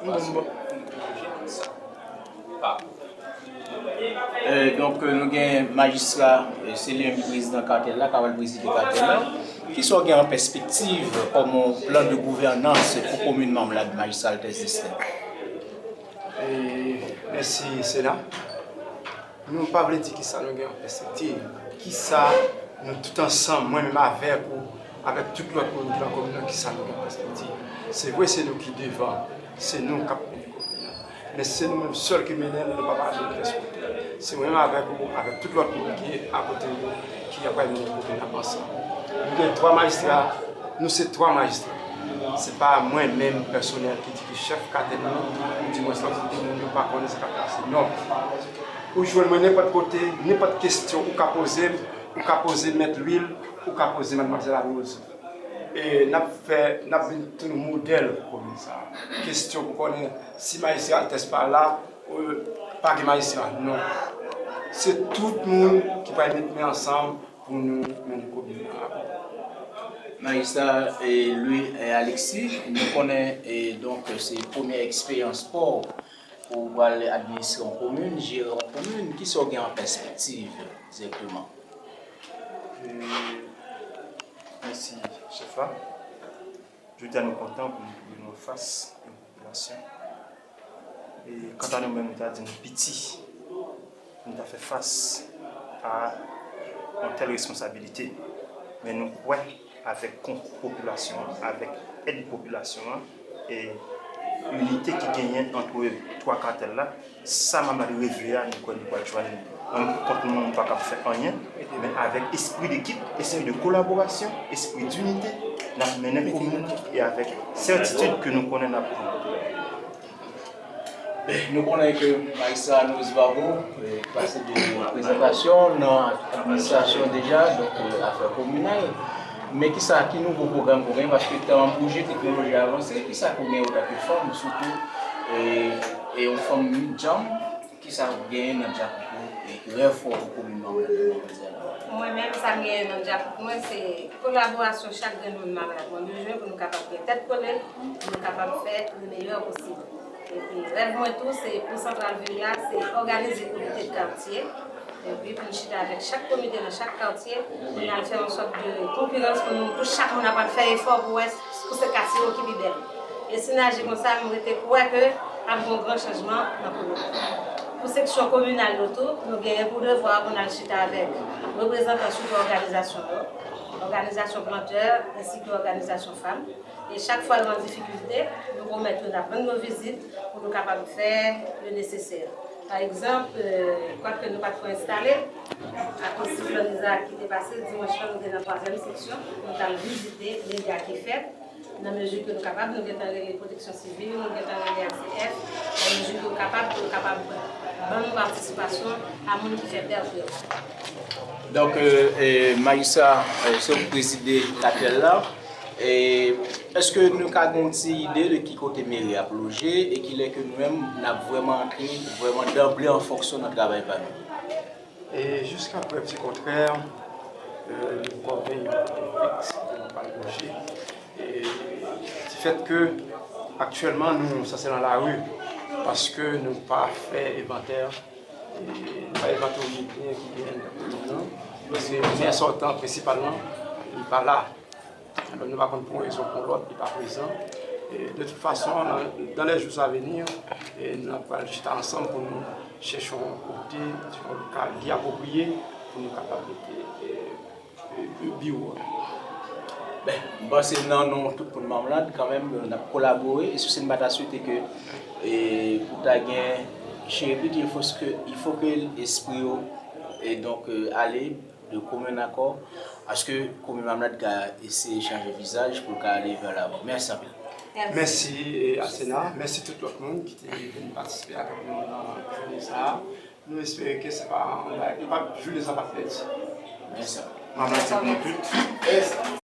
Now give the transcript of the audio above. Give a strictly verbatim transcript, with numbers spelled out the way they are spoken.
Bon, bon. Euh, donk, euh, nou gen majistra, euh, se li menm ki prezidan katèl la, k ap al prezide katèl la. Kisa w gen an pèspektiv kòm yon plan de gouvènans pou komin Manmlad, majistra Altès Destè? E, mèsi, Sena. Nou pa vle di kisa nou gen an pèspektiv. Kisa nou tout ansanm, mwen menm avèk ou, avèk tout lòt moun ki nan komin nan, kisa nou gen an pèspektiv. Se vre, se nou ki devan, se nou k ap mennen komin nan. Men se nou menm sèl ki mennen l, nou pa pale de lès kote. Se mwen menm avèk ou, avèk tout lòt moun ki akote nou, ki ap mennen komin nan ansanm. Nou gen twa majistra, nou se twa majistra. Se pa mwen menm pèsonèl ki di ki chèf katèl nan, ou di mwen sa, ou di moun yo pa konnen sa k ap pase. Non. Ou jwenn mwen nenpòt kote, nenpòt kesyon ou ka poze m, ou ka poze Mèt Lwil, ou ka poze Madmwazèl Anwoz. E n ap fè, n ap vin tounen modèl pou komin sa a. Kesyon pou konnen si majistra Altès pa la, euh, pa gen majistra. Non. Se tout moun ki pral met men ansanm pou nou mennen komin nan avan. Majistra, eh, Louis, eh, Alexis, nou konnen, eh, donk, se premyè eksperyans pa w pou w pral administre yon komin, jere yon komin. Kisa w gen an pèspektiv dirèkteman? Eh, mèsi, chèf la. Jodi a, nou kontan pou nou twouve nou anfas yon popilasyon. E kanta nou menm, nou ta di nou piti pou nou ta fè fas a yon tèl responsabilite. Men nou kwè, avèk konkou popilasyon an, avèk èd popilasyon an, e inite ki genyen ant twa katèl la, sa Manmlad reve a, nou kwè nou pral jwenn. An nou kont nou, nou pa kab fè anyen, men avèk espri dekip, espri de kolaborasyon, espri dinite, n ap mennen komin nan e avèk sètitid ke nou konnen n ap pran. Ben, nou konnen ke majistra Noris Babo, eh, pase de prezantasyon nan administrasyon deja, donk, eh, afè kominal. Men kisa ki nouvo pwogram ke w genyen? Paske tan an bouje, teknoloji a avanse, kisa ke w genyen antanke fanm, sitou, eh, e yon fanm djanm, kisa w genyen nan dyakout ou, e rèv pa w pou komin Manmlad, Manmlad? Mwen menm, sa m genyen nan dyakout mwen, se kolaborasyon chak grenn moun Manmlad mwen bezwen pou nou kapab gen tèt kole, pou nou kapab fè le meyè posib. Epi rèv mwen tou, se pou Santral Vil la, se òganize komite de katye. Epi pou n chita avèk chak komite nan chak katye, pou n al fè yon sòt de konkirans pou nou, pou chak moun ap al fè efò pou wè, pou se katye yo ki pi bèl. E si n aji konsa, m rete kwè ke ap gen yon gran chanjman nan komin. Pou seksyon kominal yo tou, nou genyen pou devwa pou n al chita avèk reprezantan sitou òganizasyon yo, òganizasyon plantè, ensi ke òganizasyon fanm. E chak fwa yo an difikilte, nou pwomèt yo n ap rann yo vizit pou nou kapab fè le nesesè. Pa egzanp, euh, kwak ke nou pa t ko enstale, akoz siklòn Izaak ki te pase, dimanch lan nou te nan twazyèm seksyon, nou t al vizite dega ki fèt. Nan mezi ke nou kapab, nou gentan rele pwoteksyon sivil, nou gentan rele A C F, nan mezi ke yo kapab, pou yo kapab ban nou patisipasyon a moun ki fè pèt yo. Donk, euh, eh, majistra, eh, se ou k prezide katèl la. Eh, èske nou ka gen yon ti ide de ki kote meri ap loje e kilè ke nou menm n ap vrèman antre vrèman danble an fonksyon nan travay pa nou? E jiska prèv di kontrè, euh, nou poko gen yon kote fiks kote nou pral loje. E difèt ke aktyèlman nou sanse nan lari, paske nou pa fè envantè, e nou pa envantorye byen ki genyen nan komin nan. Paske byen sòtan prensipalman, li pa la. Alò, nou pa konn pou yon rezon pou lòt, li pa prezan. E, de tout fason, dans, dans les jours à venir, e, n ap pral chita ansanm pou nou chèche yon kote, yon lokal ki apwopriye pou nou kapab mete, e, e, biwo a. Ben, m panse nan non tout moun Manmlad, kanmenm, n ap kolabore, e si se n pa ta swete ke, e, pou ta gen chirepit, il faut que, il faut que espri yo, e donk, e, ale de commun accord, aske komin Manmlad ka eseye chanje vizaj pou l ka ale vè lavan. Mèsi anpil. Mèsi, e, Asena. Mèsi tout lòt moun ki te vin patisipe avèk nou nan jounen sa a. Nou espere ke se pa yon bagay, nou p ap, jounen sa p ap pèdi. Mèsi anpil. Manmlad se pou nou tout.